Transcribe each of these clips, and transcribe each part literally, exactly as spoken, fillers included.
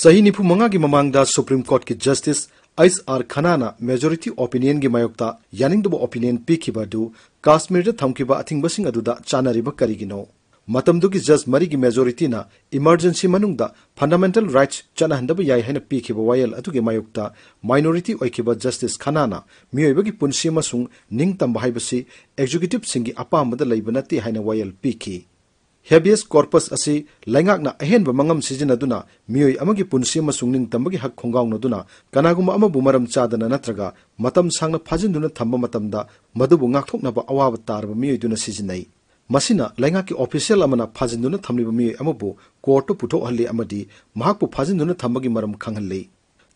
ꯆꯍꯤ ꯅꯤꯐꯨ ꯃꯉꯥꯒꯤ ꯃꯃꯥꯡꯗ Supreme Courtꯀꯤ Justice H R Khannaꯅ majority opinionꯒꯤ ꯃꯥꯌꯣꯛꯇ ꯌꯥꯅꯤꯡꯗꯕ opinion ꯄꯤꯈꯤꯕ ꯑꯗꯨ ꯀꯥꯁꯃꯤꯔꯗ ꯊꯝꯈꯤꯕ ꯑꯊꯤꯡꯕꯁꯤꯡ ꯑꯗꯨꯗ ꯆꯥꯅꯔꯤꯕ ꯀꯔꯤꯒꯤꯅꯣ? ꯃꯇꯝꯗꯨꯒꯤ judge ꯃꯔꯤꯒꯤ majorityꯅ emergency ꯃꯅꯨꯡꯗ fundamental rights ꯆꯠꯅꯍꯟꯗꯕ ꯌꯥꯏ ꯍꯥꯏꯅ ꯄꯤꯈꯤꯕ ꯋꯥꯌꯦꯜ ꯑꯗꯨꯒꯤ ꯃꯥꯌꯣꯛꯇ minority ꯑꯣꯏꯈꯤꯕ Justice Khannaꯅ ꯃꯤꯑꯣꯏꯕꯒꯤ ꯄꯨꯟꯁꯤ ꯑꯃꯁꯨꯡ ꯅꯤꯡꯇꯝꯕ ꯍꯥꯏꯕꯁꯤ executiveꯁꯤꯡꯒꯤ ꯑꯄꯥꯝꯕꯗ ꯂꯩꯕ ꯅꯠꯇꯦ ꯍꯥꯏꯅ ꯋꯥꯌꯦꯜ ꯄꯤꯈꯤ꯫ Habeas corpus ꯑꯁꯤ ꯂꯩꯉꯥꯛꯅ ꯑꯍꯦꯟꯕ ꯃꯉꯝ ꯁꯤꯖꯤꯟꯅꯗꯨꯅ ꯃꯤꯑꯣꯏ ꯑꯃꯒꯤ ꯄꯨꯟꯁꯤ ꯑꯃꯁꯨꯡ ꯅꯤꯡꯇꯝꯕꯒꯤ ꯍꯛ ꯈꯣꯡꯒꯥꯎꯅꯗꯨꯅ ꯀꯅꯥꯒꯨꯝꯕ ꯑꯃꯕꯨ ꯃꯔꯝ ꯆꯥꯗꯅ ꯅꯠꯇ꯭ꯔꯒ ꯃꯇꯝ ꯁꯥꯡꯅ ꯐꯥꯖꯤꯟꯗꯨꯅ ꯊꯝꯕ ꯃꯇꯝꯗ ꯃꯗꯨꯕꯨ ꯉꯥꯛꯊꯣꯛꯅꯕ ꯑꯋꯥꯕ ꯇꯥꯔꯕ ꯃꯤꯑꯣꯏꯗꯨꯅ ꯁꯤꯖꯤꯟꯅꯩ꯫ ꯃꯁꯤꯅ ꯂꯩꯉꯥꯛꯀꯤ official ꯑꯃꯅ ꯐꯥꯖꯤꯟꯗꯨꯅ ꯊꯝꯂꯤꯕ ꯃꯤꯑꯣꯏ ꯑꯃꯕꯨ courtꯇ ꯄꯨꯊꯣꯛꯍꯜꯂꯤ ꯑꯃꯗꯤ ꯃꯍꯥꯛꯄꯨ ꯐꯥꯖꯤꯟꯗꯨꯅ ꯊꯝꯕꯒꯤ ꯃꯔꯝ ꯈꯪꯍꯜꯂꯤ꯫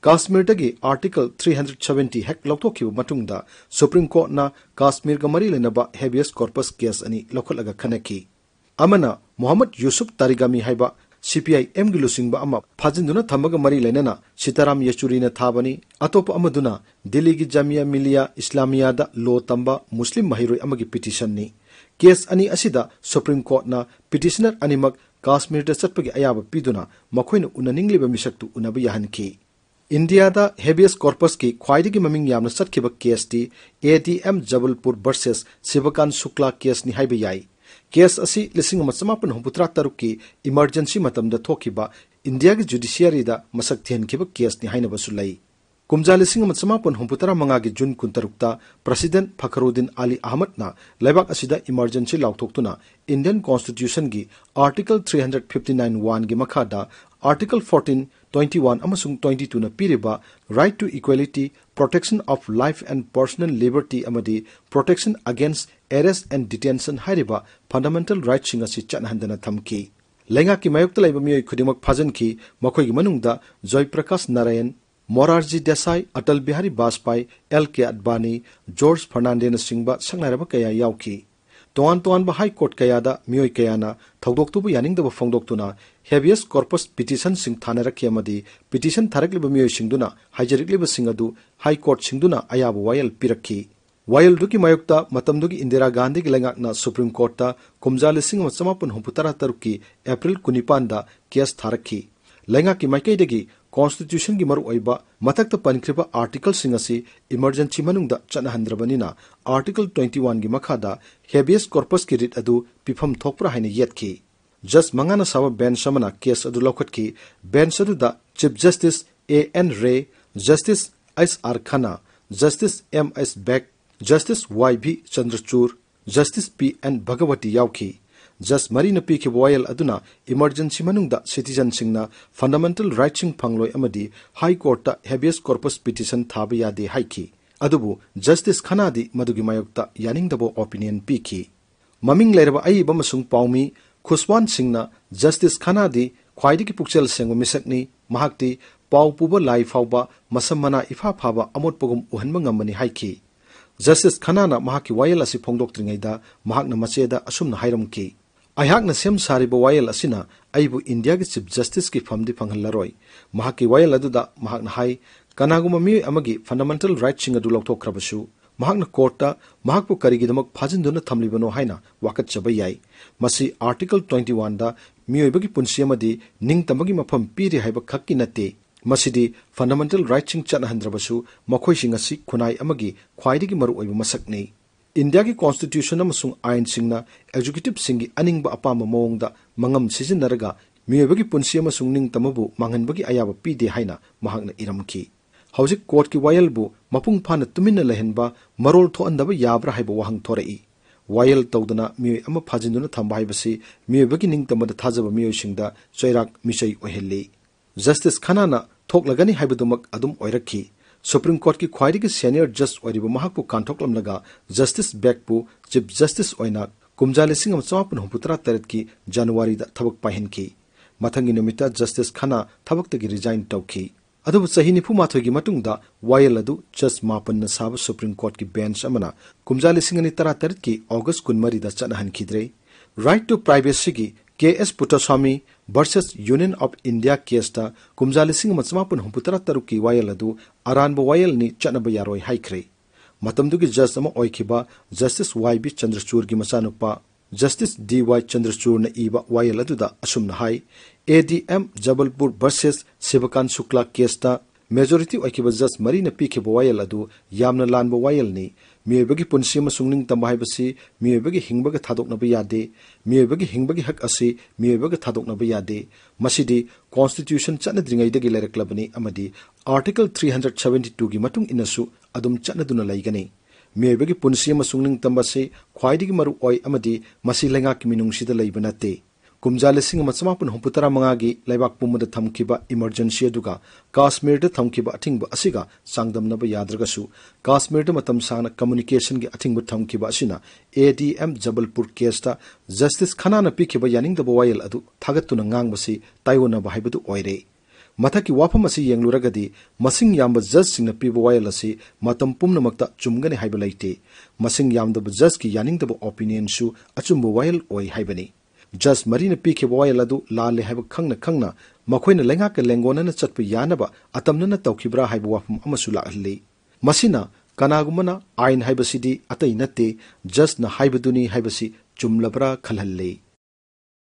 ꯀꯥꯁꯃꯤꯔꯗꯒꯤ Article three hundred seventy ꯍꯦꯛ ꯂꯧꯊꯣꯛꯈꯤꯕ ꯃꯇꯨꯡꯗ Supreme Courtꯅ ꯀꯥꯁꯃꯤꯔꯒ ꯃꯔꯤ ꯂꯩꯅꯕ habeas corpus case ꯑꯅꯤ ꯂꯧꯈꯠꯂꯒ ꯈꯟꯅꯈꯤ꯫ ꯑꯃꯅ ꯃꯣꯍꯝꯃꯗ ꯌꯨꯁꯨꯐ ꯇꯥꯔꯤꯒꯥꯃꯤ ꯍꯥꯏꯕ CPI Mꯒꯤ ꯂꯨꯆꯤꯡꯕ ꯑꯃ ꯐꯥꯖꯤꯟꯗꯨꯅ ꯊꯝꯕꯒ ꯃꯔꯤ ꯂꯩꯅꯅ ꯁꯤꯇꯥꯔꯥꯝ ꯌꯦꯆꯨꯔꯤꯅ ꯊꯥꯕꯅꯤ, ꯑꯇꯣꯞꯄ ꯑꯃꯗꯨꯅ ꯗꯤꯜꯂꯤꯒꯤ ꯖꯥꯃꯤꯌꯥ ꯃꯤꯂꯤꯌꯥ ꯏꯁꯂꯥꯃꯤꯌꯥꯗ law ꯇꯝꯕ ꯃꯨꯁꯂꯤꯝ ꯃꯍꯩꯔꯣꯏ ꯑꯃꯒꯤ petitionꯅꯤ꯫ Case ꯑꯅꯤ ꯑꯁꯤꯗ Supreme Courtꯅ petitioner ꯑꯅꯤꯃꯛ ꯀꯥꯁꯃꯤꯔꯗ ꯆꯠꯄꯒꯤ ꯑꯌꯥꯕ ꯄꯤꯗꯨꯅ ꯃꯈꯣꯏꯅ ꯎꯅꯅꯤꯡꯂꯤꯕ ꯃꯤꯁꯛꯇꯨ ꯎꯅꯕ ꯌꯥꯍꯟꯈꯤ꯫ ꯏꯟꯗꯤꯌꯥꯗ habeas corpusꯀꯤ ꯈ꯭ꯋꯥꯏꯗꯒꯤ ꯃꯃꯤꯡ ꯌꯥꯝꯅ ꯆꯠꯈꯤꯕ caseꯇꯤ ADM Jabalpur versus Shivakant Shukla caseꯅꯤ ꯍꯥꯏꯕ ꯌꯥꯏ꯫ Case ꯑꯁꯤ ꯂꯤꯁꯤꯡ ꯑꯃ ꯆꯃꯥꯄꯟ ꯍꯨꯝꯐꯨꯇꯔꯥ ꯇꯔꯨꯛꯀꯤ emergency ꯃꯇꯝꯗ ꯊꯣꯛꯈꯤꯕ ꯏꯟꯗꯤꯌꯥꯒꯤ judiciaryꯗ ꯃꯁꯛ ꯊꯤꯍꯟꯈꯤꯕ caseꯅꯤ ꯍꯥꯏꯅꯕꯁꯨ ꯂꯩ꯫ ꯀꯨꯝꯖꯥ ꯂꯤꯁꯤꯡ ꯑꯃ ꯆꯃꯥꯄꯟ ꯍꯨꯝꯐꯨꯇꯔꯥ ꯃꯉꯥꯒꯤ June ꯀꯨꯟꯇꯔꯨꯛꯇ President Fakhrudin Ali Ahmadꯅ ꯂꯩꯕꯥꯛ ꯑꯁꯤꯗ emergency ꯂꯥꯎꯊꯣꯛꯇꯨꯅ Indian Constitutionꯒꯤ Article three hundred fifty nine oneꯒꯤ ꯃꯈꯥꯗ Article fourteen, twenty one ꯑꯃꯁꯨꯡ twenty twoꯅ ꯄꯤꯔꯤꯕ right to equality, protection of life and personal liberty ꯑꯃꯗꯤ protection against arrest and detention ꯍꯥꯏꯔꯤꯕ fundamental rightꯁꯤꯡ ꯑꯁꯤ ꯆꯠꯅꯍꯟꯗꯅ ꯊꯝꯈꯤ꯫ ꯂꯩꯉꯥꯛꯀꯤ ꯃꯥꯌꯣꯛꯇ ꯂꯩꯕ ꯃꯤꯑꯣꯏ ꯈꯨꯗꯤꯡꯃꯛ ꯐꯥꯖꯤꯟꯈꯤ, ꯃꯈꯣꯏꯒꯤ ꯃꯅꯨꯡꯗ ꯖꯣꯏ ꯄ꯭ꯔꯀꯥꯁ ꯅꯥꯔꯥꯌꯟ, ꯃꯣꯔꯥꯔꯖꯤ ꯗꯦꯁꯥꯏ, ꯑꯇꯜ ꯕꯤꯍꯥꯔꯤ ꯕꯥꯖꯄꯥꯏ, ꯑꯦꯜ ꯀꯦ ꯑꯗꯕꯥꯅꯤ, ꯖꯣꯔꯖ ꯐꯔꯅꯥꯟꯗꯦꯅꯆꯤꯡꯕ ꯁꯛꯅꯥꯏꯔꯕ ꯀꯌꯥ ꯌꯥꯎꯈꯤ꯫ ꯇꯣꯉꯥꯟ ꯇꯣꯉꯥꯟꯕ High Court ꯀꯌꯥꯗ ꯃꯤꯑꯣꯏ ꯀꯌꯥꯅ ꯊꯧꯗꯣꯛꯇꯨꯕꯨ ꯌꯥꯅꯤꯡꯗꯕ ꯐꯣꯡꯗꯣꯛꯇꯨꯅ habeas corpus petitionꯁꯤꯡ ꯊꯥꯅꯔꯛꯈꯤ ꯑꯃꯗꯤ petition ꯊꯥꯔꯛꯂꯤꯕ ꯃꯤꯑꯣꯏꯁꯤꯡꯗꯨꯅ ꯍꯥꯏꯖꯔꯛꯂꯤꯕꯁꯤꯡ ꯑꯗꯨ High Courtꯁꯤꯡꯗꯨꯅ ꯑꯌꯥꯕ ꯋꯥꯌꯦꯜ ꯄꯤꯔꯛꯈꯤ꯫ ꯋꯥꯌꯦꯜꯗꯨꯒꯤ ꯃꯥꯌꯣꯛꯇ ꯃꯇꯝꯗꯨꯒꯤ ꯏꯟꯗꯤꯔꯥ ꯒꯥꯟꯙꯤꯒꯤ ꯂꯩꯉꯥꯛꯅ Supreme Courtꯇ ꯀꯨꯝꯖꯥ ꯂꯤꯁꯤꯡ ꯑꯃ ꯆꯃꯥꯄꯟ ꯍꯨꯝꯐꯨꯇꯔꯥ ꯇꯔꯨꯛꯀꯤ April ꯀꯨꯟꯅꯤꯄꯥꯟꯗ case ꯊꯥꯔꯛꯈꯤ꯫ ꯂꯩꯉꯥꯛꯀꯤ ꯃꯥꯏꯀꯩꯗꯒꯤ Constitutionꯒꯤ ꯃꯔꯨꯑꯣꯏꯕ ꯃꯊꯛꯇ ꯄꯟꯈ꯭ꯔꯤꯕ articleꯁꯤꯡ ꯑꯁꯤ emergency ꯃꯅꯨꯡꯗ ꯆꯠꯅꯍꯟꯗ꯭ꯔꯕꯅꯤꯅ, Article twenty oneꯒꯤ ꯃꯈꯥꯗ habeas corpusꯀꯤ writ ꯑꯗꯨ ꯄꯤꯐꯝ ꯊꯣꯛꯄ꯭ꯔꯥ ꯍꯥꯏꯅ ꯌꯦꯠꯈꯤ꯫ Judge ꯃꯉꯥꯅ ꯁꯥꯕ bench ꯑꯃꯅ case ꯑꯗꯨ ꯂꯧꯈꯠꯈꯤ꯫ Bench ꯑꯗꯨꯗ Chief Justice A N Ray, Justice S R Khanna, Justice M S Beg, Justice Y V Chandrachud, Justice P N Bhagawati ꯌꯥꯎꯈꯤ꯫ Judge ꯃꯔꯤꯅ ꯄꯤꯈꯤꯕ ꯋꯥꯌꯦꯜ ꯑꯗꯨꯅ emergency ꯃꯅꯨꯡꯗ citizenꯁꯤꯡꯅ fundamental rightꯁꯤꯡ ꯐꯪꯂꯣꯏ ꯑꯃꯗꯤ High Courtꯇ habeas corpus petition ꯊꯥꯕ ꯌꯥꯗꯦ ꯍꯥꯏꯈꯤ꯫ ꯑꯗꯨꯕꯨ Justice Khannadi ꯃꯗꯨꯒꯤ ꯃꯥꯌꯣꯛꯇ ꯌꯥꯅꯤꯡꯗꯕ opinion ꯄꯤꯈꯤ꯫ ꯃꯃꯤꯡ ꯂꯩꯔꯕ ꯑꯏꯕ ꯑꯃꯁꯨꯡ ꯄꯥꯎꯃꯤ ꯈꯨꯁꯋꯥꯟ ꯁꯤꯡꯅ Justice Khannadi ꯈ꯭ꯋꯥꯏꯗꯒꯤ ꯄꯨꯛꯆꯦꯜ ꯁꯦꯡꯕ ꯃꯤꯁꯛꯅꯤ, ꯃꯍꯥꯛꯇꯤ ꯄꯥꯎ ꯄꯨꯕ ꯂꯥꯏ ꯐꯥꯎꯕ ꯃꯁꯝ ꯃꯅꯥ ꯏꯐꯥ ꯐꯥꯕ ꯑꯃꯣꯠꯄꯒꯨꯝ ꯎꯍꯟꯕ ꯉꯝꯕꯅꯤ ꯍꯥꯏꯈꯤ꯫ Justice Khannana ꯃꯍꯥꯛꯀꯤ ꯋꯥꯌꯦꯜ ꯑꯁꯤ ꯐꯣꯡꯗꯣꯛꯇ꯭ꯔꯤꯉꯩꯗ ꯃꯍꯥꯛꯅ ꯃꯆꯦꯗ ꯑꯁꯨꯝꯅ ꯍꯥꯏꯔꯝꯈꯤ, "ꯑꯩꯍꯥꯛꯅ ꯁꯦꯝ ꯁꯥꯔꯤꯕ ꯋꯥꯌꯦꯜ ꯑꯁꯤꯅ ꯑꯩꯕꯨ ꯏꯟꯗꯤꯌꯥꯒꯤ Chief Justiceꯀꯤ ꯐꯝꯗꯤ ꯐꯪꯍꯜꯂꯔꯣꯏ꯫" ꯃꯍꯥꯛꯀꯤ ꯋꯥꯌꯦꯜ ꯑꯗꯨꯗ ꯃꯍꯥꯛꯅ ꯍꯥꯏ, ꯀꯅꯥꯒꯨꯝꯕ ꯃꯤꯑꯣꯏ ꯑꯃꯒꯤ fundamental rightꯁꯤꯡ ꯑꯗꯨ ꯂꯧꯊꯣꯛꯈ꯭ꯔꯕꯁꯨ, ꯃꯍꯥꯛꯅ courtꯇ ꯃꯍꯥꯛꯄꯨ ꯀꯔꯤꯒꯤꯗꯃꯛ ꯐꯥꯖꯤꯟꯗꯨꯅ ꯊꯝꯂꯤꯕꯅꯣ ꯍꯥꯏꯅ ꯋꯥꯀꯠꯆꯕ ꯌꯥꯏ꯫ ꯃꯁꯤ Article twenty oneꯗ ꯃꯤꯑꯣꯏꯕꯒꯤ ꯄꯨꯟꯁꯤ ꯑꯃꯗꯤ ꯅꯤꯡꯇꯝꯕꯒꯤ ꯃꯐꯝ ꯄꯤꯔꯤ ꯍꯥꯏꯕ ꯈꯛꯀꯤ ꯅꯠꯇꯦ, ꯃꯁꯤꯗꯤ fundamental rightꯁꯤꯡ ꯆꯠꯅꯍꯟꯗ꯭ꯔꯕꯁꯨ ꯃꯈꯣꯏꯁꯤꯡ ꯑꯁꯤ ꯈꯨꯟꯅꯥꯏ ꯑꯃꯒꯤ ꯈ꯭ꯋꯥꯏꯗꯒꯤ ꯃꯔꯨꯑꯣꯏꯕ ꯃꯁꯛꯅꯤ꯫ ꯏꯟꯗꯤꯌꯥꯒꯤ Constitution ꯑꯃꯁꯨꯡ ꯑꯥꯏꯟꯁꯤꯡꯅ executive ꯁꯤꯡꯒꯤ ꯑꯅꯤꯡꯕ ꯑꯄꯥꯝꯕ ꯃꯑꯣꯡꯗ ꯃꯉꯝ ꯁꯤꯖꯤꯟꯅꯔꯒ ꯃꯤꯑꯣꯏꯕꯒꯤ ꯄꯨꯟꯁꯤ ꯑꯃꯁꯨꯡ ꯅꯤꯡꯇꯝꯕꯕꯨ ꯃꯥꯡꯍꯟꯕꯒꯤ ꯑꯌꯥꯕ ꯄꯤꯗꯦ ꯍꯥꯏꯅ ꯃꯍꯥꯛꯅ ꯏꯔꯝꯈꯤ꯫ ꯍꯧꯖꯤꯛ courtꯀꯤ ꯋꯥꯌꯦꯜꯕꯨ ꯃꯄꯨꯡ ꯐꯥꯅ ꯇꯨꯃꯤꯟꯅ ꯂꯩꯍꯟꯕ, ꯃꯔꯣꯜ ꯊꯣꯛꯍꯟꯗꯕ ꯌꯥꯕ꯭ꯔꯥ ꯍꯥꯏꯕ ꯋꯥꯍꯪ ꯊꯣꯔꯛꯏ꯫ ꯋꯥꯌꯦꯜ ꯇꯧꯗꯅ ꯃꯤꯑꯣꯏ ꯑꯃ ꯐꯥꯖꯤꯟꯗꯨꯅ ꯊꯝꯕ ꯍꯥꯏꯕꯁꯤ ꯃꯤꯑꯣꯏꯕꯒꯤ ꯅꯤꯡꯇꯝꯕꯗ ꯊꯥꯖꯕ ꯃꯤꯑꯣꯏꯁꯤꯡꯗ ꯆꯩꯔꯥꯛ ꯃꯤꯆꯩ ꯑꯣꯏꯍꯜꯂꯤ꯫ Justice Khannana ꯊꯣꯛꯂꯒꯅꯤ ꯍꯥꯏꯕꯗꯨꯃꯛ ꯑꯗꯨꯝ ꯑꯣꯏꯔꯛꯈꯤ꯫ Supreme Courtꯀꯤ ꯈ꯭ꯋꯥꯏꯗꯒꯤ senior judge ꯑꯣꯏꯔꯤꯕ ꯃꯍꯥꯛꯄꯨ ꯀꯥꯟꯊꯣꯛꯂꯝꯂꯒ Justice Begꯄꯨ Chief Justice ꯑꯣꯏꯅ ꯀꯨꯝꯖꯥ ꯂꯤꯁꯤꯡ ꯑꯃ ꯆꯃꯥꯄꯟ ꯍꯨꯝꯐꯨꯇꯔꯥ ꯇꯔꯦꯠꯀꯤ Januaryꯗ ꯊꯕꯛ ꯄꯥꯏꯍꯟꯈꯤ꯫ ꯃꯊꯪꯒꯤ ꯅꯨꯃꯤꯠꯇ Justice Khanna ꯊꯕꯛꯇꯒꯤ resign ꯇꯧꯈꯤ꯫ ꯑꯗꯨꯕꯨ ꯆꯍꯤ ꯅꯤꯐꯨ ꯃꯥꯊꯣꯏꯒꯤ ꯃꯇꯨꯡꯗ ꯋꯥꯌꯦꯜ ꯑꯗꯨ Judge ꯃꯥꯄꯟꯅ ꯁꯥꯕ Supreme Courtꯀꯤ bench ꯑꯃꯅ ꯀꯨꯝꯖꯥ ꯂꯤꯁꯤꯡ ꯑꯅꯤ ꯇꯔꯥ ꯇꯔꯦꯠꯀꯤ August ꯀꯨꯟꯃꯔꯤꯗ ꯆꯠꯅꯍꯟꯈꯤꯗ꯭ꯔꯦ꯫ Right to Privacyꯒꯤ K S Puttaswamy versus Union of India caseꯇ ꯀꯨꯝꯖꯥ ꯂꯤꯁꯤꯡ ꯑꯃ ꯆꯃꯥꯄꯟ ꯍꯨꯝꯐꯨꯇꯔꯥ ꯇꯔꯨꯛꯀꯤ ꯋꯥꯌꯦꯜ ꯑꯗꯨ ꯑꯔꯥꯟꯕ ꯋꯥꯌꯦꯜꯅꯤ, ꯆꯠꯅꯕ ꯌꯥꯔꯣꯏ ꯍꯥꯏꯈ꯭ꯔꯦ꯫ ꯃꯇꯝꯗꯨꯒꯤ judge ꯑꯃ ꯑꯣꯏꯈꯤꯕ Justice Y V Chandrachudꯒꯤ ꯃꯆꯥꯅꯨꯄꯥ Justice D Y Chandrachudꯅ ꯏꯕ ꯋꯥꯌꯦꯜ ꯑꯗꯨꯗ ꯑꯁꯨꯝꯅ ꯍꯥꯏ, A D M Jabalpur versus Shivakant Shukla ꯀꯦꯁꯇ ꯃꯦꯖꯣꯔꯤꯇꯤ ꯑꯣꯏꯈꯤꯕ ꯖꯁ ꯃꯔꯤꯅ ꯄꯤꯈꯤꯕ ꯋꯥꯌꯦꯜ ꯑꯗꯨ ꯌꯥꯝꯅ ꯂꯥꯟꯕ ꯋꯥꯌꯦꯜꯅꯤ꯫ ꯃꯤꯑꯣꯏꯕꯒꯤ ꯄꯨꯟꯁꯤ ꯑꯃꯁꯨꯡ ꯅꯤꯡꯇꯝꯕ ꯍꯥꯏꯕꯁꯤ ꯃꯤꯑꯣꯏꯕꯒꯤ ꯍꯤꯡꯕꯒ ꯊꯥꯗꯣꯛꯅꯕ ꯌꯥꯗꯦ꯫ ꯃꯤꯑꯣꯏꯕꯒꯤ ꯍꯤꯡꯕꯒꯤ ꯍꯛ ꯑꯁꯤ ꯃꯤꯑꯣꯏꯕꯒ ꯊꯥꯗꯣꯛꯅꯕ ꯌꯥꯗꯦ꯫ ꯃꯁꯤꯗꯤ ꯀꯣꯟꯁꯇꯤꯇ꯭ꯌꯨꯁꯟ ꯆꯠꯅꯗ꯭ꯔꯤꯉꯩꯗꯒꯤ ꯂꯩꯔꯛꯂꯕꯅꯤ ꯑꯃꯗꯤ ꯑꯥꯔꯇꯤꯀꯜ ꯊ꯭ꯔꯤ ꯍꯟꯗ꯭ꯔꯦꯠ ꯁꯚꯦꯟꯇꯤ ꯇꯨꯒꯤ ꯃꯇꯨꯡ ꯏꯟꯅꯁꯨ ꯑꯗꯨꯝ ꯆꯠꯅꯗꯨꯅ ꯂꯩꯒꯅꯤ꯫ ꯃꯤꯑꯣꯏꯕꯒꯤ ꯄꯨꯟꯁꯤ ꯑꯃꯁꯨꯡ ꯅꯤꯡꯇꯝꯕ ꯑꯁꯤ ꯈ꯭ꯋꯥꯏꯗꯒꯤ ꯃꯔꯨ ꯑꯣꯏ ꯑꯃꯗꯤ ꯃꯁꯤ ꯂꯩꯉꯥꯛꯀꯤ ꯃꯤꯅꯨꯡꯁꯤꯗ ꯂꯩꯕ ꯅꯠꯇꯦ꯫ ꯀꯨꯝꯖꯥ ꯂꯤꯁꯤꯡ ꯑꯃ ꯆꯃꯥꯄꯟ ꯍꯨꯝꯐꯨ ꯇꯔꯥ ꯃꯉꯥꯒꯤ ꯂꯩꯕꯥꯛ ꯄꯨꯝꯕꯗ ꯊꯝꯈꯤꯕ ꯏꯃꯔꯖꯦꯟꯁꯤ ꯑꯗꯨꯒ ꯀꯥꯁꯃꯤꯔꯗ ꯊꯝꯈꯤꯕ ꯑꯊꯤꯡꯕ ꯑꯁꯤꯒ ꯆꯥꯡꯗꯝꯅꯕ ꯌꯥꯗ꯭ꯔꯒꯁꯨ, ꯀꯥꯁꯃꯤꯔꯗ ꯃꯇꯝ ꯁꯥꯡꯅ ꯀꯝꯃ꯭ꯌꯨꯅꯤꯀꯦꯁꯟꯒꯤ ꯑꯊꯤꯡꯕ ꯊꯝꯈꯤꯕ ꯑꯁꯤꯅ ꯑꯦ ꯗꯤ ꯑꯦꯝ ꯖꯕꯜꯄꯨꯔ ꯀꯦꯁꯇ ꯖꯁꯇꯤꯁ ꯈꯟꯅꯥꯅ ꯄꯤꯈꯤꯕ ꯌꯥꯅꯤꯡꯗꯕ ꯋꯥꯌꯦꯜ ꯑꯗꯨ ꯊꯥꯒꯠꯇꯨꯅ ꯉꯥꯡꯕꯁꯤ ꯇꯥꯏꯑꯣꯟꯅꯕ ꯍꯥꯏꯕꯗꯨ ꯑꯣꯏꯔꯦ꯫ ꯃꯊꯛꯀꯤ ꯋꯥꯐꯝ ꯑꯁꯤ ꯌꯦꯡꯂꯨꯔꯒꯗꯤ, ꯃꯁꯤꯡ ꯌꯥꯝꯕ ꯖꯖꯁꯤꯡꯅ ꯄꯤꯕ ꯋꯥꯌꯦꯜ ꯑꯁꯤ ꯃꯇꯝ ꯄꯨꯝꯅꯃꯛꯇ ꯆꯨꯝꯒꯅꯤ ꯍꯥꯏꯕ ꯂꯩꯇꯦ꯫ ꯃꯁꯤꯡ ꯌꯥꯝꯗꯕ ꯖꯖꯀꯤ ꯌꯥꯅꯤꯡꯗꯕ ꯑꯣꯄꯤꯅꯤꯌꯟꯁꯨ ꯑꯆꯨꯝꯕ ꯋꯥꯌꯦꯜ ꯑꯣꯏ ꯍꯥꯏꯕꯅꯤ꯫ ꯖꯁ ꯃꯔꯤꯅ ꯄꯤꯈꯤꯕ ꯋꯥꯌꯦꯜ ꯑꯗꯨ ꯂꯥꯜꯂꯦ ꯍꯥꯏꯕ ꯈꯪꯅ ꯈꯪꯅ ꯃꯈꯣꯏꯅ ꯂꯩꯉꯥꯛꯀ ꯂꯦꯡꯒꯣꯟꯅꯅ ꯆꯠꯄ ꯌꯥꯅꯕ ꯑꯇꯝꯅꯅ ꯇꯧꯈꯤꯕ꯭ꯔꯥ ꯍꯥꯏꯕ ꯋꯥꯐꯝ ꯑꯃꯁꯨ ꯂꯥꯛꯍꯜꯂꯤ꯫ ꯃꯁꯤꯅ ꯀꯅꯥꯒꯨꯝꯕꯅ ꯑꯥꯏꯟ ꯍꯥꯏꯕꯁꯤꯗꯤ ꯑꯇꯩ ꯅꯠꯇꯦ, ꯖꯁꯅ ꯍꯥꯏꯕꯗꯨꯅꯤ ꯍꯥꯏꯕꯁꯤ ꯆꯨꯝꯂꯕ꯭ꯔꯥ ꯈꯜꯍꯜꯂꯤ꯫